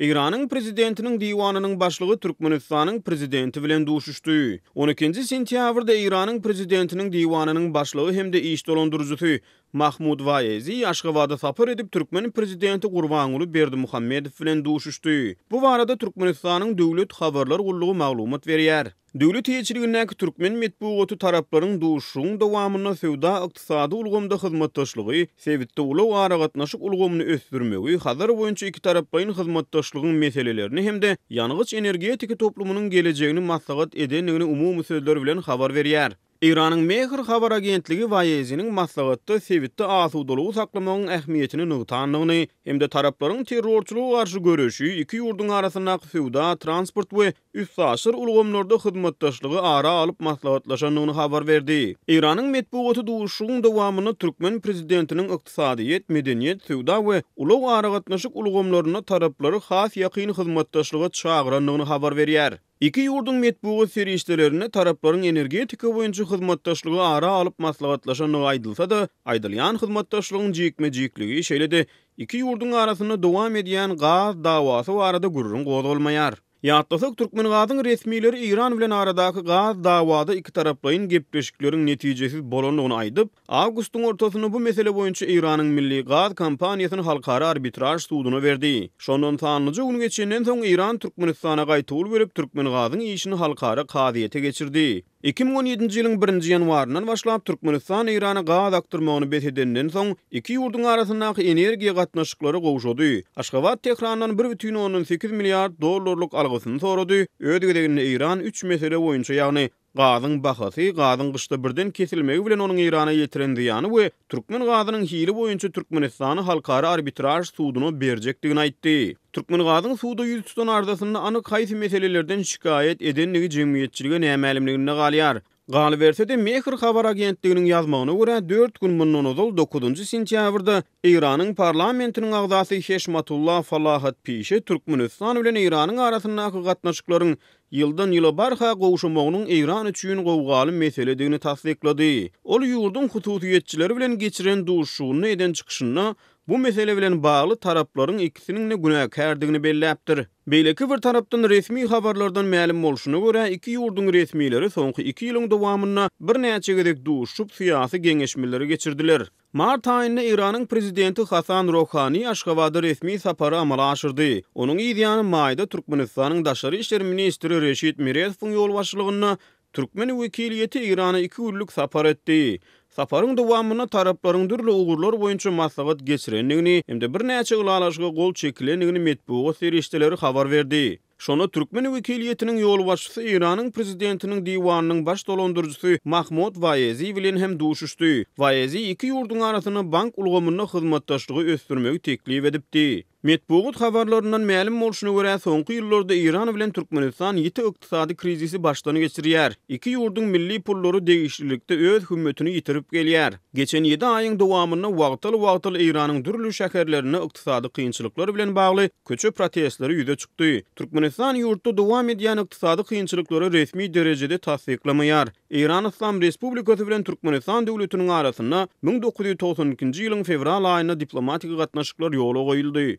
Eýranyň Prezidentiniň diwanynyň başlygy Türkmenistanyň Prezidenti bilen duşuşdy. On ikinji sentýabrda Eýranyň Prezidentiniň diwanynyň başlygy hem-de iş dolandyryjysy Mahmud Waezi Aşgabada sapar edip, türkmen Prezidenti Gurbanguly Berdimuhamedow bilen duşuşdy. Bu barada Türkmenistanyň Döwlet habarlar gullugy maglumat berýär. Döwlet eýeçiligindäki türkmen metbugaty taraplaryň duşuşygyň dowamynda söwda-ykdysady ulgamda hyzmatdaşlygy, sebitde ulag-aragatnaşyk ulgamyny ösdürmegi, Hazar boýunça ikitaraplaýyn hyzmatdaşlygyň meselelerini hem-de ýangyç-energetika toplumynyň gelejegini maslahat edendigini umumy sözler bilen habar berýär. Eýranyň Mehr habar agentligi Waeziniň maslahatda sebitde asudalygy saklamagyň ähmiýetini nygtandygyny hem-de taraplaryň terrorçylyga garşy göreşi, iki ýurduň arasyndaky söwda, transport we üstaşyr ulgamlarda hyzmatdaşlygy ara alyp maslahatlaşandygyny habar berdi. Eýranyň metbugaty duşuşygyň dowamynda türkmen prezidentiniň ykdysadyýet, medeniýet, söwda we ulag-aragatnaşyk ulgamlarynda taraplary has ýakyn hyzmatdaşlyga çagyrandygyny habar berýär. Iki ýurduň metbugat serişdelerinde taraplaryň energetika boýunça hyzmatdaşlygy ara alyp maslahatlaşandygy aýdylsa-da, aýdylýan hyzmatdaşlygyň jikme-jikligi, şeýle-de iki ýurduň arasynda dowam edýän gaz dawasy barada gürrüň gozgalmaýar. Ýatlasak, Türkmengazyň resmileri Eýran bilen aradaky gaz dawada ikitaraplaýyn gepleşikleriň netijesiz bolandygyny aýdyp, Awgustyň ortasynda bu mesele boýunça Eýranyň milli gaz kompaniýasyny halkara arbitraž suduna berdi. Şondan sanlyja gün geçenden soň Eýran Türkmenistana gaýtawul berip, Türkmengazyň işini halkara kazyýete geçirdi. 2017-nji ýylyň birinji ýanwaryndan başlap Türkmenistan Eýrana gaz akdyrmagyny bes edenden soň, iki ýurduň arasyndaky energiýa gatnaşyklary gowşady. Aşgabat Tährandan 1,8 milliard dollarlyk algysyny sorady, öz gezeginde Eýran üç mesele boýunça, ýagny Gazyň bahasy, gazyň gyşda birden kesilmegi bilen onuň Eýrana ýetiren zyýany we türkmen gazynyň hili boýunça Türkmenistany halkara arbitraž suduna berjekdigini aýtdy. Türkmengazyň suda ýüz tutan arzasynda anyk haýsy meselelerden şikaýat edendigi jemgyýetçilige nämälimliginde galýar. Galyberse-de, Mehr habar agentliginiň ýazmagyna görä, dört gün mundan ozal, dokuzynjy sentýabrda Eýranyň parlamentiniň agzasy Heşmatullah Falahatpişe Türkmenistan bilen Eýranyň arasyndaky gatnaşyklaryň ýyldan-ýyla barha gowşamagynyň Eýran üçin gowgaly meseledigini tassyklady. Ol ýurduň hususyýetçileri bilen geçiren duşuşygynda eden çykyşynda bu mesele bilen bagly taraplaryň ikisiniň-de günäkärdigini belläpdir. Beýleki bir tarapdan resmi habarlardan mälim bolşuna görä, iki ýurduň resmileri soňky iki ýylyň dowamynda birnäçe gezek duşuşyp, syýasy geňeşmeleri geçirdiler. Mart aýynda Eýranyň prezidenti Hasan Rohani Aşgabada resmi sapary amala aşyrdy. Onuň yz ýany maýda Türkmenistanyň daşary işler ministri Reşit Meredowyň ýolbaşçylygynda türkmen wekiliýeti Eýrana iki günlük sapar etdi. Saparyň dowamynda taraplaryň dürli ugurlar boýunça maslahat geçirendigini hem-de birnäçe ylalaşyga gol çekilendigini metbugat serişdeleri habar berdi. Şonda türkmen wekiliýetiniň ýolbaşçysy Eýranyň Prezidentiniň diwanynyň baş dolandyryjysy Mahmod Waezi bilen hem duşuşdy. Waezi iki ýurduň arasynda bank ulgamynda hyzmatdaşlygy ösdürmegi teklip edipdi. Metbugat habarlaryndan mälim bolşuna görä, soňky ýyllarda Eýran bilen Türkmenistan ýiti ykdysady krizisi başdan geçirýär. Iki ýurduň milli pullary degişlilikde öz hümmetini ýitirip gelýär. Geçen ýedi aýyň dowamynda wagtal-wagtal Eýranyň dürli şäherlerinde ykdysady kynçylyklar bilen bagly köçe protestleri ýüze çykdy. Türkmenistan ýurtda dowam edýän ykdysady kynçylyklary resmi derejede tassyklamaýar. Eýran Yslam Respublikasy bilen Türkmenistan döwletiniň arasynda 1992-nji ýylyň fewral aýynda diplomatik gatnaşyklar ýola goýuldy.